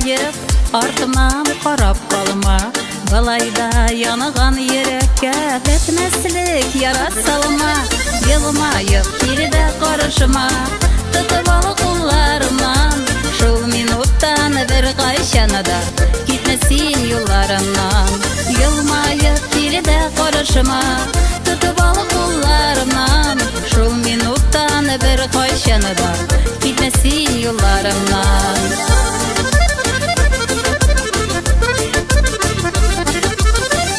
Елмаеп, артымнан карап калма. Болай да янган йөрәккә бетмәслек яра салма. Елмаеп кил дә карышма, тотып ал кулларымнан. Шул минуттан беркайчан да китмә син юлларымнан. Елмаеп кил дә карышма, тотып ал кулларымнан. Шул минуттан беркайчан да китмә син юлларымнан.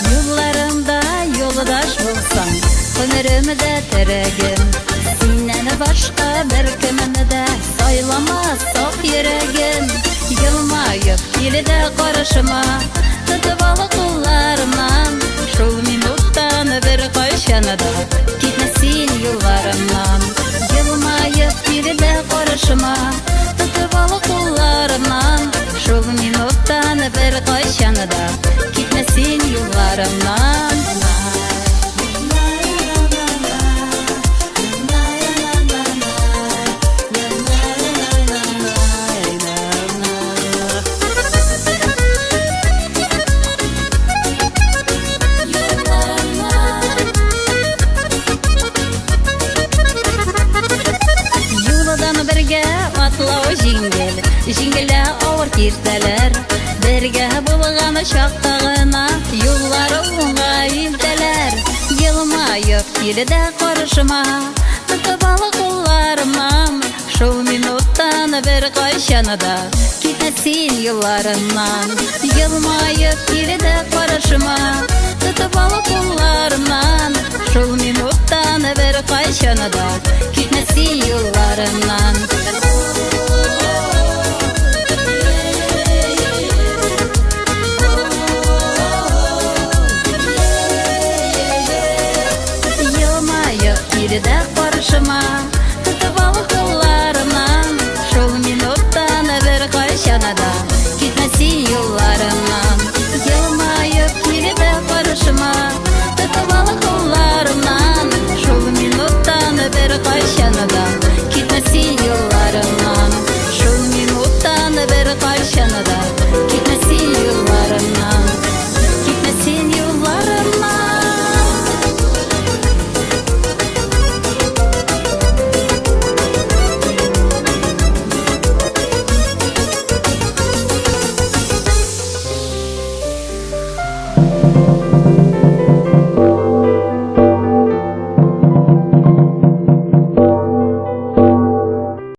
Юлларымда юлдаш булсаң, гомеремдә терәгем. Синнән башка беркемне дә сайламас саф йөрәгем. Елмаеп кил дә карышма, тотып ал кулларымнан. Шул минуттан беркайчан да китмә син юлларымнан. Елмаеп кил дә карышма, тотып ал кулларымнан. Шул минуттан беркайчан да китмә син юлларымнан. Юлдан бергә атлау җиңел, җиңелә авыр киртәләр. Бергә булган чакта гына юллар уңга илтәләр. Елмаеп кил дә карышма, тотып ал кулларымнан. Шул минуттан беркайчан да китмә син юлларымнан. Елмаеп кил дә карышма, тотып ал кулларымнан. Шул минуттан беркайчан да китмә син юлларымнан. Елмаеп кил дә карышма,